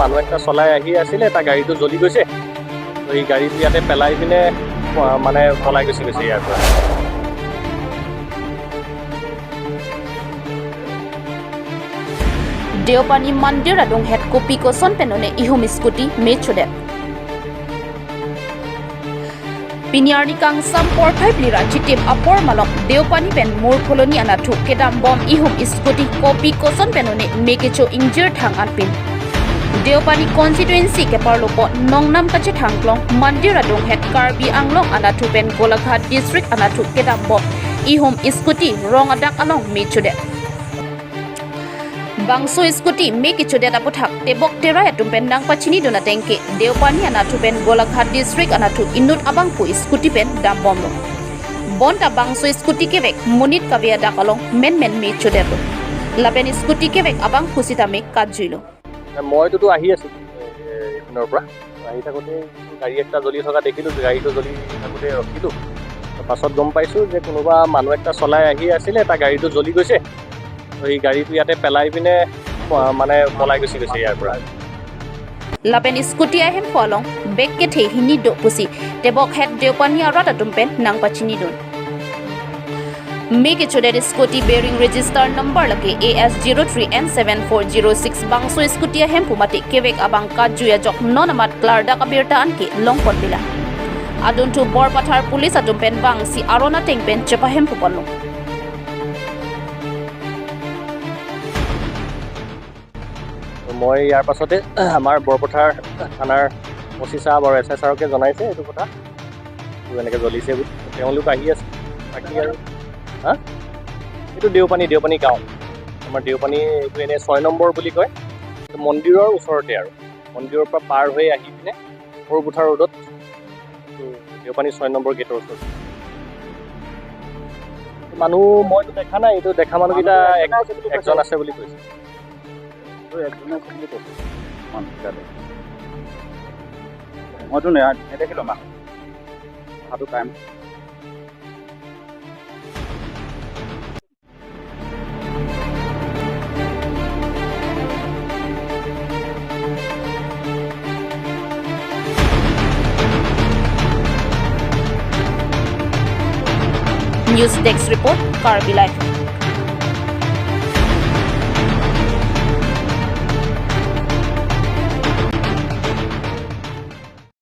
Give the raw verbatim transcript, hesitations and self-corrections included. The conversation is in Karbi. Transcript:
মানুহ এটা চলাই আহি আছিলে, তাৰ গাড়ীটো জ্বলি গৈছে। তো এই গাড়ীটো ইয়াতে পেলাই পিনে, আ, মানে পলাই গুচি গৈছে ইয়াৰ পৰা। Deopani Mandir adunghet kopi koson pen one ihum scooty me chodet. Pini arni kangsam porphai phli ra chitim apor malok Deopani pen Mur Colony anatthu kedambom ihum scooty kopi koson pen one me kecho ingjir thang anpin. Deopani constituency keparlopo Nongnam kachethangklong Mandir adunghet Karbi Anglong anatthu pen Golaghat district anatthu kedambom ihum scooty rong adak along me chodet. Bangso scooty me kechodet aputhak tebok terai atum pen nangpachinidun ateng ke Deopani anatthu pen Golaghat district anatthu inut abangphu scooty pen dambomlo. Bonta bangso scooty kevek monit kave adak along menmen me chodetlo. Lapen scooty kevek abangphu sitame katjuilo. মইতোতো আহি আছো, এ, এইপিনৰ পৰা। আহি থাকোঁতে গাড়ী এটা জ্বলি থকা দেখিলোঁ, গাড়ীটো জ্বলি থাকোঁতে ৰখিলোঁ। পাছত গম পাইছোঁ যে কোনোবা মানুহ এটা চলাই আহি আছিলে, তাৰ গাড়ীটো জ্বলি গৈছে। তো সেই গাড়ীটো ইয়াতে পেলাই পিনে, আ, মানে পলাই গুচি গৈছে ইয়াৰ পৰা। Lapen scooty ahemphu along bag kethe hini do pusi tebok het Deopani arat atum pen nangpachinidun. Me kechodet scooty bearing register number lake A S zero three N seven four zero six bangso scooty ahemphu mate kevek abang katjui ajok non amat klardak abirta anke longpon bilang. Adunthu Borpathar police atum pen vangsi aron ateng pen chepahemphu ponlo. তো মই ইয়াৰ পাছতে আমাৰ বৰপথাৰ থানাৰ অ C sir আৰু S I ছাৰকে জনাইছে এইটো কথা, এইটো এনেকৈ জ্বলিছে বুলি। তেওঁলোক আহি আছে। বাকী আৰু, হা, এইটো দেওপানী, দেওপানী গাঁও। আমাৰ দেওপানী এইটো এনে ছয় নম্বৰ বুলি কয়। এইটো মন্দিৰৰ ওচৰতে আৰু, মন্দিৰৰ পৰা পাৰ হৈ আহি পিনে সৰুপথাৰ ৰোডত, এইটো দেওপানী ছয় নম্বৰ গেটৰ ওচৰত। মানুহ মইতো দেখা নাই, এইটো দেখা মানুহকেইটা মানুহ এক-, এজন আছে বুলি কৈছে। একজন আছে বুলি কৈছে। তো একজনে আছে বুলি কৈছে। মানুহ তাতে। মইতো নে-, নেদেখিলো মানুহ। অহাটো time. News Desk Report, Karbi Live.